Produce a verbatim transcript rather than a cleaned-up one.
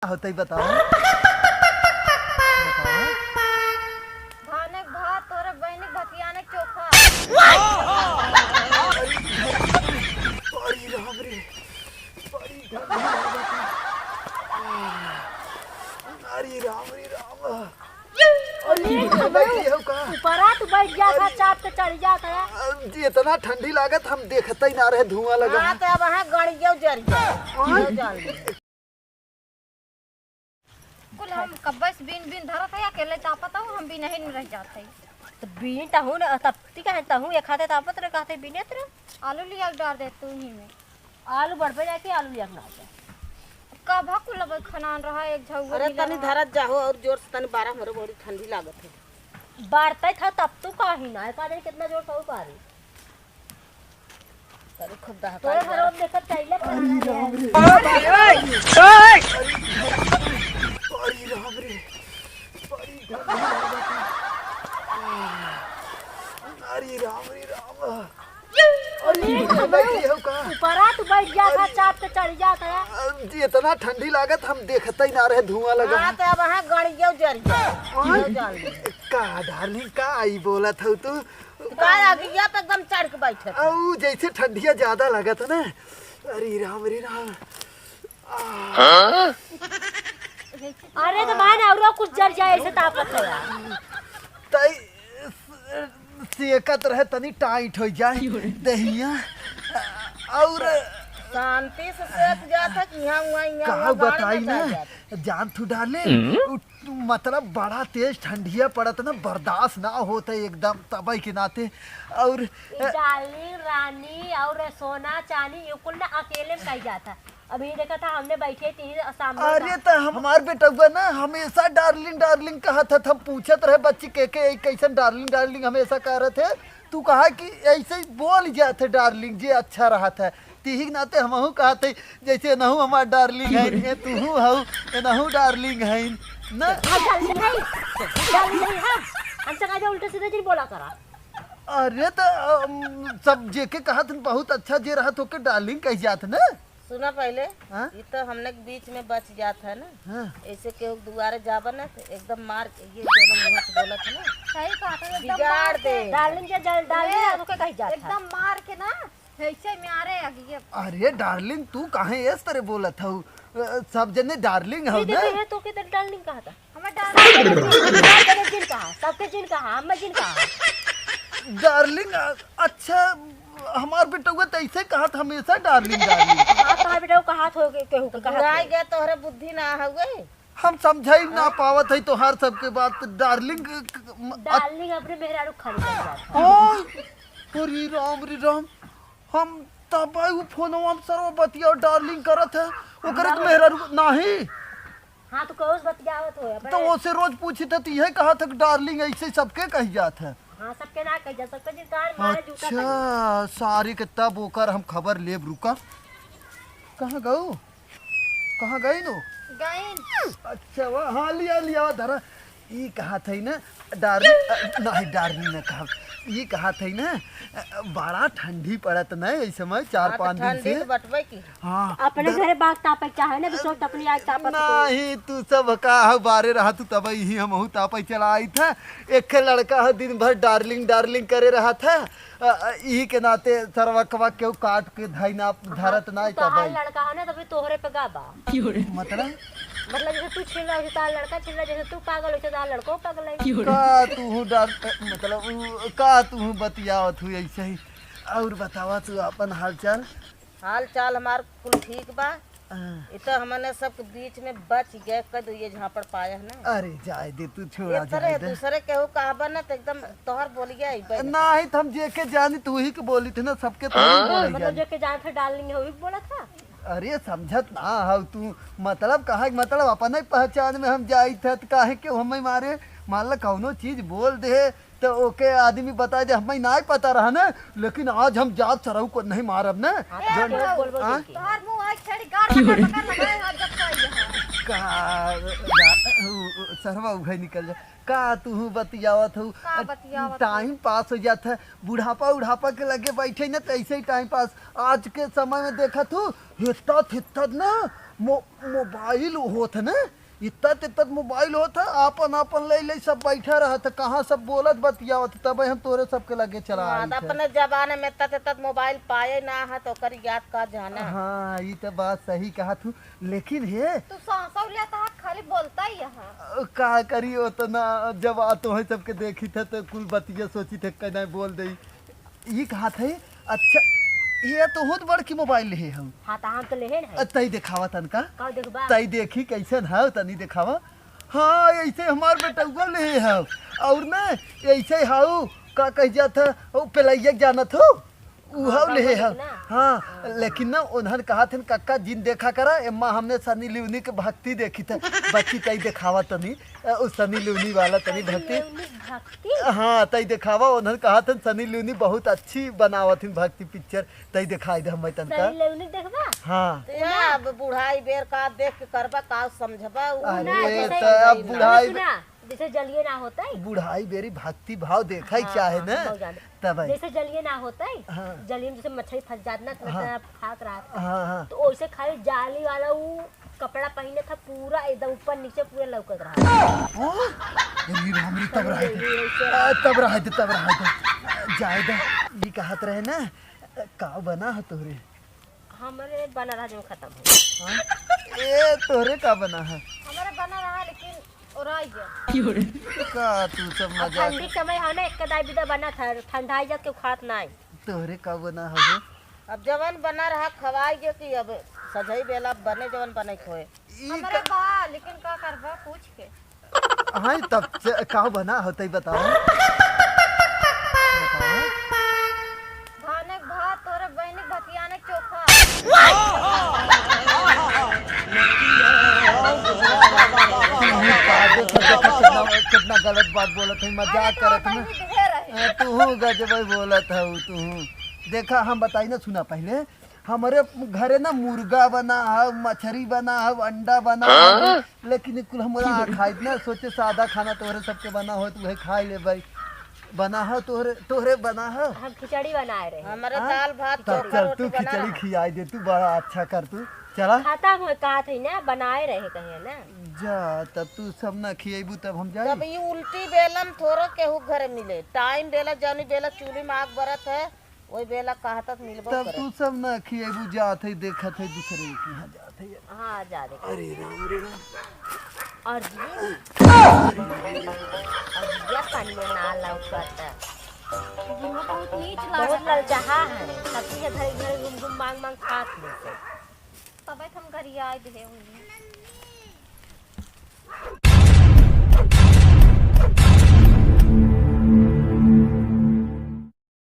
होतै बताओ। बताओ। धाने के भात, तोरे बहिनी के भतियाने के चोखा। अरे राम रे, बड़ी ठंडी लागत है। अरे राम रे राम। अरे, अरे, बैठी हो का? ऊपरा तू बैठ जात है, अरे। चाप के चढ़ जात है। अब जी इतना ठंडी लागत, हम देखते ही ना रहे, धुआं लगा हाँ, है। तो अब वहाँ गड़ियो जर गया। हाँ। जान ले। कुल हम कब्बे से बीन बीन धरत है, अकेले तापत हूँ, हम बीनही में रह जात है। तो बीन तहूँ न, तब ती कहे तहूँ एक हाथे तापत रहे, कहते बीने त रहे। आलू लिया के डार दे तू ही में। आलू बढ़बे जाके आलू लिया के ना जाए। कब कुल अब खनान रहा एक झउआ अरे मिला तनी रहा। धरत जाहो और जोर से तनी बारह, हमरो बड़ी ठंडी लागत है। बारते था तब तू कही ना, एक आदमी कितना जोर से बारी। अरे खूब दहकाई तोरे बारह। घरों में देखत चाहिले पर अरे राम रे। अरे राम रे, बड़ी ठंडी लागत है। अरे राम रे राम। अरे, अरे, बैठी हो का? ऊपरा तू बैठ जात है, अरे। चाप के चढ़ जात है। अब जी इतना ठंडी लागत, हम देखते ही ना रहे, धुआं लगा हाँ, है। तो अब वहाँ गड़ियो जर गया। हाँ? जान ले। का डार्लिंग, का आई बोलत हऊ तू? तो का अगिया पे एकदम चढ़ के बैठे थे। अऊ जैसे ठंडिया ज्यादा लागत है ना। अरे राम, अरे राम। हाँ? अरे तो भाई ना, और कुछ जर जाए, ऐसे तापत है यार। तई सेकत रहे, तनी टाइट हो जाए दहिया। और शांति से सेक जात है कि यहाँ हुआ, यहाँ का हुआ, गाड़ी बताई में ना, चढ़ जात। जान तू डाले, हम्म? उ, मतलब बड़ा तेज ठंडिया पड़त ना, बर्दाश्त ना होत है एकदम तबई के नाते। और ई डार्लिंग, रानी और सोना चानी, ये कुल ना अकेले में कही जाता। अभी देखा था, हमने बैठे तीन सामने अरे, था। तो हम, हमार बेटउआ ना हमेशा डार्लिंग, डार्लिंग कहत है। हम पूछत रहे बच्ची के, के, "कैसन डार्लिंग, डार्लिंग हमेशा करत है?" तू कहा कि ऐसे ही बोल जात है डार्लिंग, जे अच्छा रहत है। तिही के नाते हमहू कहत है, जैसे एनहू हमार डार्लिंग है, ए तुहू हऊ, एनहू डार्लिंग है ना। हाँ, डार्लिंग है, डार्लिंग है, हाँ। हमसे कहा जा, उल्टे सीधे जिन बोला करा। अरे, तो, अम, सब जेके कहत हन बहुत अच्छा, जे रहत ओके डार्लिंग कह जात ना। सुना पहले, हाँ? ई तो हमने के बीच में बच जात है ना। हाँ। ऐसे केहू के दुआरे जाबा ना, तो एकदम मार के ये दोनों मुंह से बोलत है ना। सही कहत है, एकदम बिगाड़ मार के। दे। डार्लिंग के जल, डार्लिंग ए, ओके कही जात है। एकदम मार के ना, ऐसे मारे अगिए। अरे डार्लिंग, तू काहे इस तरह बोलत हऊ? अ, सब जने डार्लिंग हऊ ये ना? देखिए, तो के तो डार्लिंग कहा था। हमें डार्लिंग सबके जिन कहा, सबके जिन कहा, हमें जिन कहा। डार्लिंग, अ, अच्छा, हमार बेटउआ तो ऐसे कहत हमेशा डार्लिंग, डार्लिंग। हाँ, तोहार बेटउआ कहत हो के, केहू के कहत बुढ़ाई हो। गया, तोहरे बुद्धि ना हउए। हम समझाई ना पावत है तोहार सबके बात, डार्लिंग, क-, क-, म-, डार्लिंग अपने मेहरारू खाली कर जात है। ओ, अरे राम रे राम, हम तब उ फोनवा में सरवा बतिया डार्लिंग करत है, ओकरे तो मेहरारू नहीं। हाँ, तो कौस बतियावत हो अपने? तो ओसे रोज पूछी था, तो यह कहा था कि डार्लिंग ऐसे सबके कही जात है। हाँ, सबके ना कही जात, सबके जिन कार मारे जूता अच्छा, कही। सारी के तब ओकर हम खबर लेब, रुका। कहाँ गऊ? कहाँ गई नो? गईन। अच्छा, वाह, हाँ, लिया, लिया, धरा। ई कहा थई ना, डार्लिंग, अ, नहीं, डार्लिंग ना कहा। ई कहा थई ना, अ, बड़ा ठंडी पड़त ना, इस समय चार हाँ, तो पाँच दिन ठंडी से। तो बटबे की। हाँ, अपने डर- घरे बाग तापे चाहे ना, दूसरों के अपनी आग तापत हो। नहीं, तू सब का है, बारे रहा तू, तब यही हमहू तापे चला आई था। एक लड़का है, दिन भर डार्लिंग, डार्लिंग करे रहा था। अ, अ, इही के नाते सरवकवा केहू काट के धई ना, धरत ना, तोहार तबई। लड़का है ना, तभी तोहरे पे गा बा। मतलब? मतलब, जैसे तू छिल रहा है, तोहार लड़का छिल रहा है, जैसे तू पागल हो, तोहार लड़को पागल है। का तू डर, मतलब, उ, का तू बतियावत हुई ऐसे ही? और बतावा तू अपन हाल चाल? हाल चाल हमार कुल ठीक बा। हाँ। ई तो हमने सबके बीच में बच गए, कद ये झापड़ पाया है ना। अरे जाए दे तू, छोड़ा, एक तरह जाए दे। दूसरे केहू कहबा ना तो एकदम तोहर बोलिया ही बन। नहीं तो हम जेके जानी तू ही के बोली थे ना, सबके तो हाँ? बोली मतलब जानी। जेके जान थे डार्लिंग है, वही बोला था। अरे समझत ना हो तू, मतलब कहे के मतलब अपने पहचान में हम जाई थे तो काहे के हमें मारे, मान ला कौनो चीज बोल दे तो ओके आदमी बता दे, हमें नाई पता रहा ना, लेकिन आज हम जात सरऊ को नहीं मारब ना। हाँ, जौन-, बोल, बोल, बोल, हाँ? बोल। तोहार मुंह आज छेड़ी गाड़ पकड़ पकड़ लगाए हाथ जब का ये है। का, गा-, उ, उ, सरवा उघाई निकल जा। का तू बतियावत हऊ? का बतियावत हऊ? टाइम पास हो जात है। बुढ़ापा उढ़ापा के लगे बैठे ना तो ऐसे ही टाइम पास। आज के समय में देखत हऊ, हित्तत हित्तत ना मो-, मोबाइल होत है ना, इतना तितना मोबाइल होत है, आपन आपन ले ले सब बैठा रहत है, कहाँ सब बोलत बतियावत, तब हम तोरे सबके लगे चला हाँ, आई तो थे। अपने जमाने में इतना तितना मोबाइल पाए ना है, तो ओकर याद का जाना। हाँ, ई तो बात सही कहा तू, लेकिन हे तू सांसौ लेता है, खाली बोलता ही है। का करी, उतना जब आ तो है सबके देखी थे तो कुल बतिया सोची थे, कहना बोल दे। ई कहा थे, अच्छा, ये तो बहुत बड़की मोबाइल लेहे हऊ। हाँ, तो हम तो लेहे नहीं। अ, तई देखावा तनका। का देखबा? तई देखी कैसन हऊ, तनी देखावा। हाँ, ऐसे हमार बेटउआ लेहे हऊ। और ना, ऐसे हऊ, का कह जात है, ओ पेलैया के जानत हो? उहऊ हाँ, लेहे बाबा हऊ। ना। हाँ, हाँ। लेकिन ना, उन्हन कहा थे, "कक्का जिन देखा करा, एम्मा हमने सनी लियोनी के भक्ति देखी थे।" बच्ची तई देखावा तनी। अ, उ सनी लियोनी वाला तनी सनी भक्ति। लियोनी भक्ति? हाँ, तई देखावा, उन्हन कहा थे सनी लियोनी बहुत अच्छी बनावत हिन भक्ति पिक्चर, तई देखाई दे हमें तनका। सनी लियोनी देखबा? हाँ। तो या अब बुढ़ाई बेर का देख के करबा, का समझबा, उ अरे, ना, जैसे तो अब नहीं, बुढ़ाई सुना, जैसे जलिए ना होता है। बुढ़ाई बेरी भक्ति भाव देखा ही हाँ, चाहे हाँ, ना, बहुत ज्यादा। तब है। जैसे जलिए ना होता है, हाँ। जलिए में जैसे मछली फंस जात ना, तो हाँ। इतना फाक रहा था। हाँ, हाँ। तो वैसे खाली जाली वाला उ कपड़ा पहने था, पूरा एकदम ऊपर नीचे पूरा लौकत रहा। हाँ? अरे राम रे, तब रहे थे। आ, तब रहे थे, तब रहे थे। जाए दे, ये कहत रहे ना, का बना है तोहरे? हमरे बना रहा जो खत्म हो। हाँ? ए, तोहरे का बना है? हमारा बना रहा, लेकिन ओराई गया। का तू सब अब मजाक? ठंडी समय है ना, एक दाई बिदा बना था, ठंडाई जात के खात नहीं। तोहरे का बना है हो? अब जवन बना रहा खवाई गया कि अब सजई बेला बने जवन बने खोए। ई हमरे का बा, लेकिन का करबा पूछ के। हाँ, तब से का बना होतई बताओ। बताओ। धाने के भात, तोरे बहिनी के भतियाने के चोखा। तू का देखो, देखो, कितना, कितना गलत बात बोलत है, मजाक अरे, करत तोर ना। बहिनी ढेर है। ए, तू गजब बोलत है, तू। देखा, हम बताई ना, सुना पहले, हमरे घरे ना मुर्गा बना है, मछरी बना है, अंडा बना है, हाँ? लेकिन ई कुल हमरा खाइत ना, सोचे सादा खाना तोहरे सबके बना होत, उहे खाई लेबई। बना हो तोहरे, तोहरे बना हो। हम खिचड़ी बनाए रहे। हमरे हाँ? दाल भात तब चोखा चल, रोटी तू बना खिचड़ी रहा। खियाई दे, तू बड़ा अच्छा कर तू। चला। खत्म हो, कहा थे ना, बनाए रहे कहे ना। जा, तब तू सब ना खियेबू, तब हम जाई। तब ई उल्टी बेलन थोड़ो केहू घरे मिले। टाइम बेला, जौनी बेला चूल्ही में आग बरत है, वही बेला कहा तक मिलबो तब करे। तू सब ना खियेबू, जात है, देखत है, दूसरे के यहाँ जात है। हाँ, जा दे। अरे राम रे राम। और जी? और जी, पानी में ना लौकत। बहुत नीच बहुत लागत है। ललचाहा है। सबके घर, घर घूम घूम मांग मांग खात लेते। तबे तो हम गरियाए दिहे हुई।